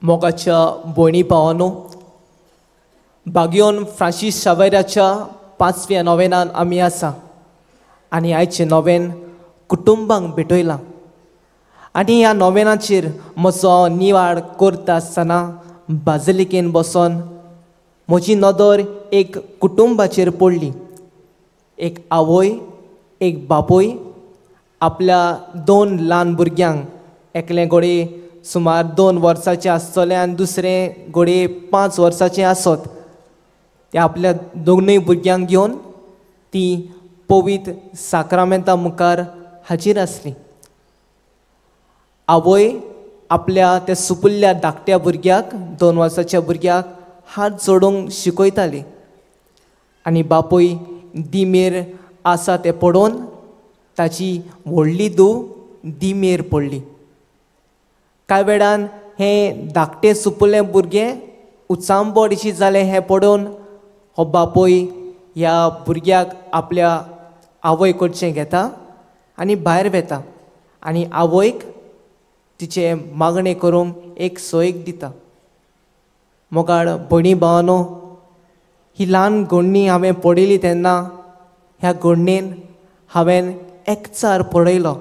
मोगाच्या भयणी भावांनो, बागियोन फ्रांसीस शावेराच्या 5व्या नोवेनान आमी आसा आनी आयचें नोवेन कुटुंबांक भेटयलां. आनी ह्या नोवेनाचेर म्हजो निवाड करता आसतना बाजलिकेन बसोन म्हजी नदर एक कुटुंबाचेर पडली. एक आवय, एक बापूय आपल्या 2 ल्हान भुरग्यांक, एकलें घोडये सुमार 2 वर्सांचें आसतलें आनी दुसरें घोडये 5 वर्सांचें आसत, ते आपल्या दोनूय भुरग्यांक घेवन ती पवित्र साक्रामेंता मुखार हाजीर आसली. आवय आपल्या त्या सुपुल्ल्या धाकट्या भुरग्याक, 2 वर्सांच्या भुरग्याक हात जोडूंक शिकयताली आनी बापूय दिमेर आसा तें पळोवन ताची व्हडली धूव दिमेर पडली. कांय वेळान हें धाकटें सुपुल्लें भुरगें उचांबळ अशी जालें हें पळोवन हो बापूय ह्या भुरग्याक आपल्या आवय कडचें घेता आनी भायर वेता आनी आवयक तिचें मागणें करूंक एक सोयीक दिता. मोगाळ भयणी भावांनो, ही ल्हान घडणी हांवें पळयली तेन्ना ह्या घडणेन हांवें एकचार पळयलो.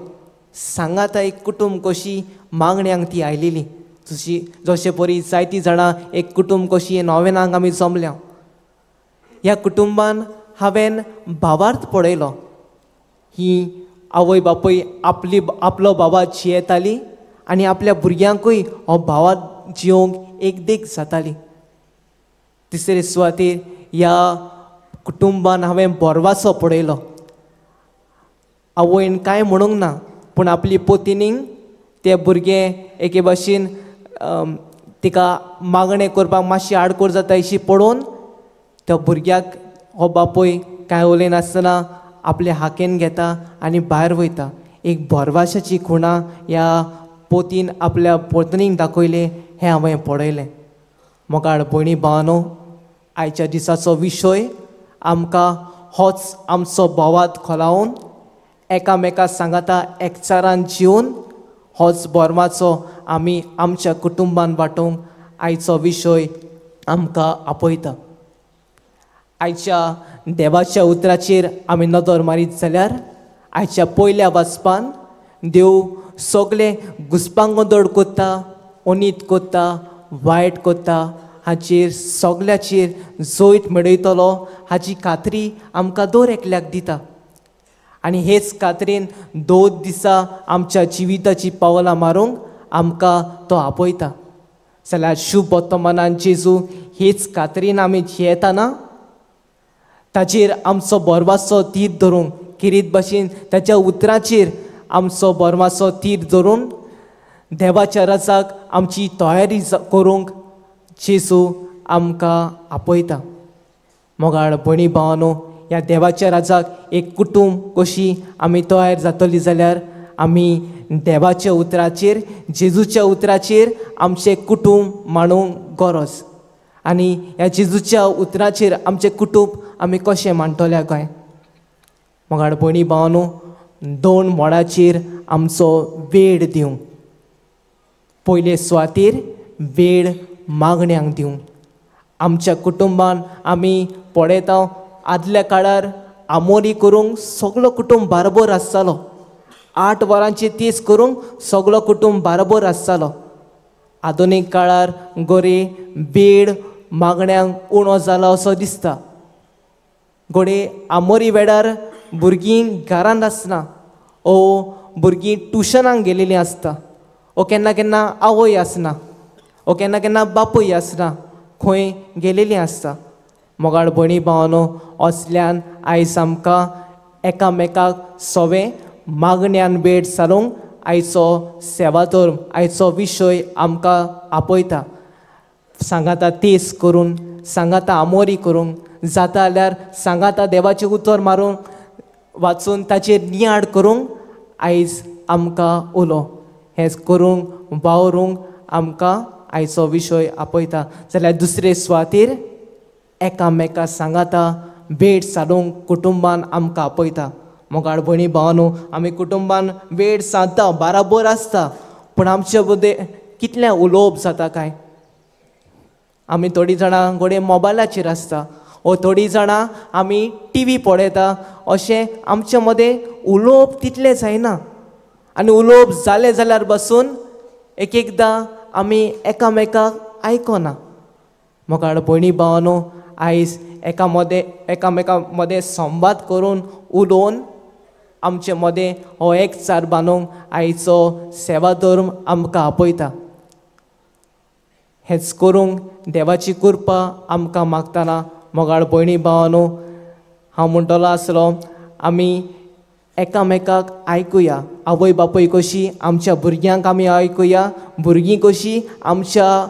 सांगाता एक कुटुंब कशी मागण्यांक ती आयलेली, जशी जशे परी जायतीं जाणां एक कुटुंब कशी नोवेनांक आमी जमल्या. ह्या कुटुंबान हांवें भावार्थ पळयलो. ही आवय बापूय आपली आपलो बाबा जियेताली आनी आपल्या भुरग्यांकूय हो भावार्थ जियोंक एक देख जाताली. तिसरे सुवातेर ह्या कुटुंबान हांवें बोरवासो पळयलो. आवयन कांय म्हणूंक ना, पूण आपली पोतिनींक ते भुरगें एके भाशेन तिका मागणें करपाक मातशी आडखळ जाता अशी पळोवन त्या भुरग्याक हो बापूय कांय उलयनासतना आपले हाकेन घेता आनी भायर वयता. एक बोरवाशाची खुणा ह्या पोतीन आपल्या पोतनीक दाखयलें हें हांवें पळयलें. मोगाळ भयणी भावांनो, आयच्या दिसाचो विशय आमकां होच आमचो भावार्थ खोलावन एकामेका सांगाता एकचारान जिवन होच बोरमाचो आमी आमच्या कुटुंबान वांटूंक आयचो विशय आमकां आपयता. आयच्या देवाच्या उतराचेर आमी नदर मारीत जाल्यार आयच्या पयल्या वाचपान देव सगळे घुस्पागोंदळ कोत्ता, अनीत कोत्ता, वायट कोत्ता हाचेर सगल्याचेर जैत मेळयतलो हाची खात्री आमकां दर एकल्याक दिता. आनी हेच खात्रेन 2 दिसा आमच्या जिविताची पावलां मारूंक आमकां तो आपयता. जाल्यार शुभ वर्तमानान जेजू हेच खात्रेन आमी जियेतना ताचेर आमचो बोरवाचो तीर धरूंक, किरीत भाशेन ताच्या उतराचेर आमचो बोरवाचो तीर धरून देवाच्या रजाक आमची तयारी करूंक जेजू आमकां आपयता. मोगाळ भयणी भावांनो, ह्या देवाच्या राजाक एक कुटुंब कशी आमी तयार जातली जाल्यार आमी देवाच्या उतराचेर, जेजूच्या उतराचेर आमचें कुटुंब मांडूंक गरज. आनी ह्या जेजूच्या उतराचेर आमचें कुटुंब आमी कशें मांडटले काय? मोगाळ भयणी भावांनो, 2 मोडाचेर आमचो वेळ दिवंक. पयले सुवातेर वेळ मागण्यांक दिवंक. आमच्या कुटुंबान आमी पळयता आदल्या काळार आमोरी करूंक सगलो कुटुंब बाराबर आसतालो. 8 वरांची तीस करूंक सगलो कुटुंब बाराबर आसतालो. आधुनीक काळार गोरे वेळ मागण्यांक उणो जाला असो दिसता. घडये आमोरी वेळार भुरगीं घरांत आसना, ओ भुरगीं ट्युशनाक गेलेलीं आसता, ओ केन्ना केन्ना आवय आसना, ओ केन्ना केन्ना बापूय आसना, खंय गेलेलीं आसता. मोगाळ भयणी भावांनो, असल्यान आयज आमकां एकामेकाक सवें मागण्यान वेळ सारूंक आयचो सेवाधर्म, आयचो विशय आमकां आपयता. सांगाता तेज करून, सांगाता आमोरी करूंक, जाता जाल्यार सांगाता देवाचें उतर मारूंक वाचून ताचेर नियाळ करूंक आयज आमकां उलो. हें करूंक वावरूंक आमकां आयचो विशय आपयता. जाल्यार दुसरे सुवातेर एकामेका सांगाता वेळ सादूंक कुटुंबान आमकां आपयता. मोगाळ भयणी भावांनो, आमी कुटुंबान वेळ सादता, बाराबर आसता, पूण आमचे मदें कितलें उलोवप जाता काय? आमी थोडीं जाणां घडये मोबायलाचेर आसता वो थोडीं जाणां आमी टी व्ही पळयता. अशें आमचे मदें उलोवप तितलें जायना आनी उलोवप जालें जाल्यार बसून एक एकदां आमी एकामेकाक आयकना. मोगाळ भयणी भावानो, आयज एका मदें एकामेका मदें संवाद करून उलोवन आमचे मदें हो एकचार बांदूंक आयचो सेवा धर्म आमकां आपयता. हेंच करूंक देवाची कृपा आमकां मागतना मोगाळ भयणी भावानो, हांव म्हणटलो आसलो आमी एकामेकाक आयकुया. आवय बापूय कशी आमच्या भुरग्यांक आमी आयकुया, भुरगीं कशी आमच्या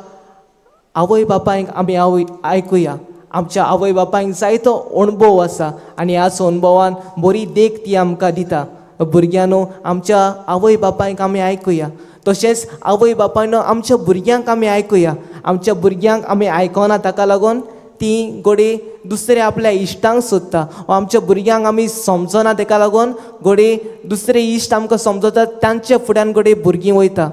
आवय बापायक आमी आयकुया. आमच्या आवय बापायक जायतो अणभव आसा आनी ह्याच अणभवान बरी देख ती आमकां दिता. भुरग्यांनो, आमच्या आवय बापायक आमी आयकुया. तशेंच आवय बापायनो आमच्या भुरग्यांक आमी आयकुया. आमच्या भुरग्यांक आमी आयकना ताका लागून ती घडये दुसरे आपल्या इश्टांक सोदता, वा आमच्या भुरग्यांक आमी समजना ताका लागून घडये दुसरे इश्ट आमकां समजतात तांच्या फुड्यान घडये भुरगीं वयता.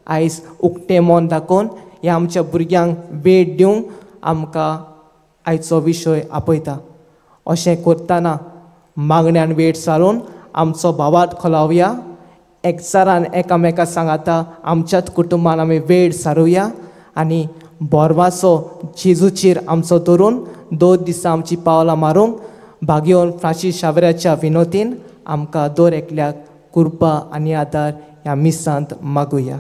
आयज उक्तें मन दाखोवन ह्या आमच्या भुरग्यांक वेळ दिवंक आमकां आयचो विशय आपयता. अशें करतना मागण्यान वेळ सारून आमचो भावार्थ खोलावया, एकचारान एकामेका सांगाता आमच्याच कुटुंबान आमी वेळ सारुया आनी बोरवाचो जेजूचेर आमचो धरून 2 दिसां आमची पावलां मारूंक भाग्योन फ्रांसीस शावऱ्याच्या विनोतीन आमकां दर एकल्याक कृपा आनी आदार ह्या मिसांत मागुया.